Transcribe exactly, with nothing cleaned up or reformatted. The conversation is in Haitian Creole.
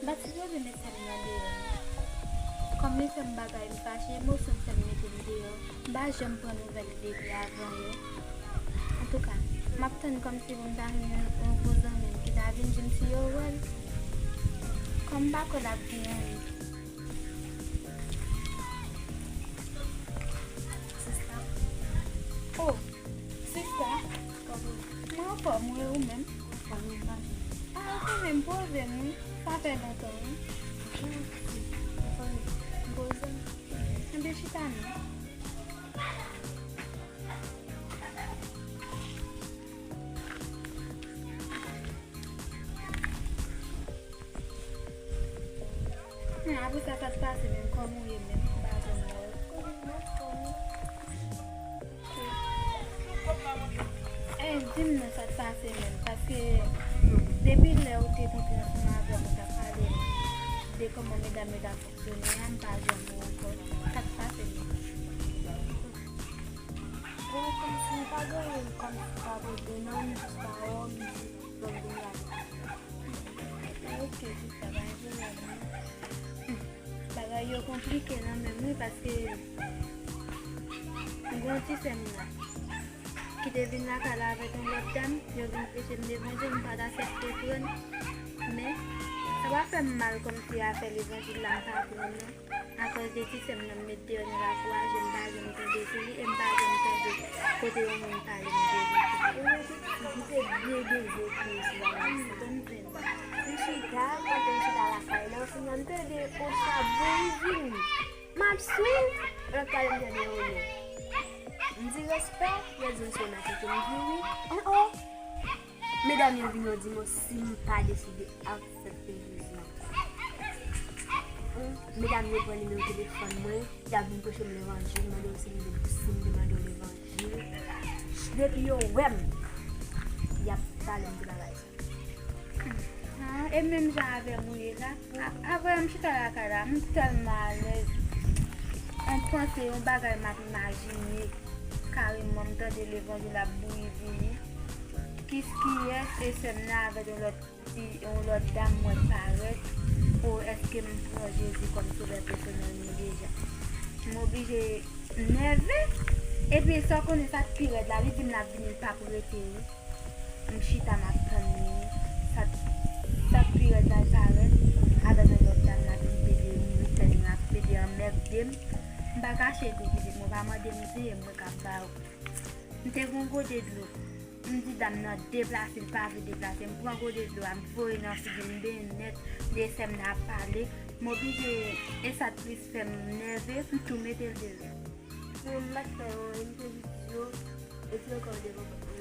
Ou pa sipoze met sè m nan deyò, non. Kòm li fè m bagay, m fache, emosyon fè m mete l deyò. M pa janm pran nouvèl li depi avan yo. Antouka, m ap tann kòmsi pou m ta jwenn yon, yon gwo zanmi m ki ta vin di m si yo wè l. Kòm m pa kwè l ap gen anyen. Sista. Oh, sista. Mwen anfòm, wi, ou menm? Ah, kanmenm, poze m, wi. Sa fè lontan, wi. Poze m. Enben, chita non. Hmm, apre sa, sa t pase menm? Kòman w ye menm? M pa janm wè w. Eh, di m non, sa t pase menm, paske depi lè ou te kontre ansanm avè m, ou t ap pale m de kòman medam yo t ap fonksyone a, m pa janm wè w ankò. Sa t pase menm? Bon, kòmsi m pa gen anyen, kòmsi pa poze non, m jis pa wè w, m jis bon, bon, la. Ok, sista, pa gen pwoblèm, non. Hmm. Bagay yo konplike nan menm, wi, paske m gen yon ti sè m nan ki te vin lakay la avèk yon lòt dam, yo vin preche m levanjil, m pa t aksepte pran. Men, sa pa fè m mal kòmsi afè levanjil la m pa pran, non. Akòz de ti sè m nan m met deyò, nou ankouraje m, m pa janm tande sou li, e m pa janm tande kote yon moun pale m de li. Ou te byen beze pou sou bagay sa. M chita, pandan m chita lakay la, kounye a m tande yon chabouyi vini. M ap swiv, lòt pale m tande yon non. M di respè, yo di m se nan tete m di wi. Oh, oh. Medam yo vin yo di mwen si m pa deside aksepte Jezi ankò. Medam yo pran nimewo telefòn mwen, y ap vin preche m levanjil, mande m si m, si m te mande yo levanjil. Depi yo wè m, y ap pale m de bagay sa. Ah, e menm jan avè m ou ye la. A-, apre m chita lakay la, m tèlman alèz. M panse yon bagay m ap imajine. Kareman, m tande levanjil ap bouyi vini. Kiskiyès, e sè m nan avèk yon lòt fi, yon lòt dam m wè parèt. O, èske m pran Jezi kòm sovè pèsonèl mwen deja? M oblije nève. Epi sa w konnen sa k pi rèd la, li di m l ap vini, l p ap rete, wi. M chita, m ap tann li. Sa, sa k pi rèd la, l parèt avèk yon lòt dam, l ap vin pede irit tèt mwen, l ap pede anmède m. M pa kache tou, pitit mwen, pa mande m, se mwen k ap ba ou. M te gen yon gode dlo. M di dam nan deplase, l pa vle deplase. M pran gode dlo a, m voye nan figi l, m benyen nèt, de sè m nan ap pale. M oblije, e sa t plis fè m nève, m tou mete l deyò. Mwen, m pa t fè yon entèvyou, epi ankò devan pòt la.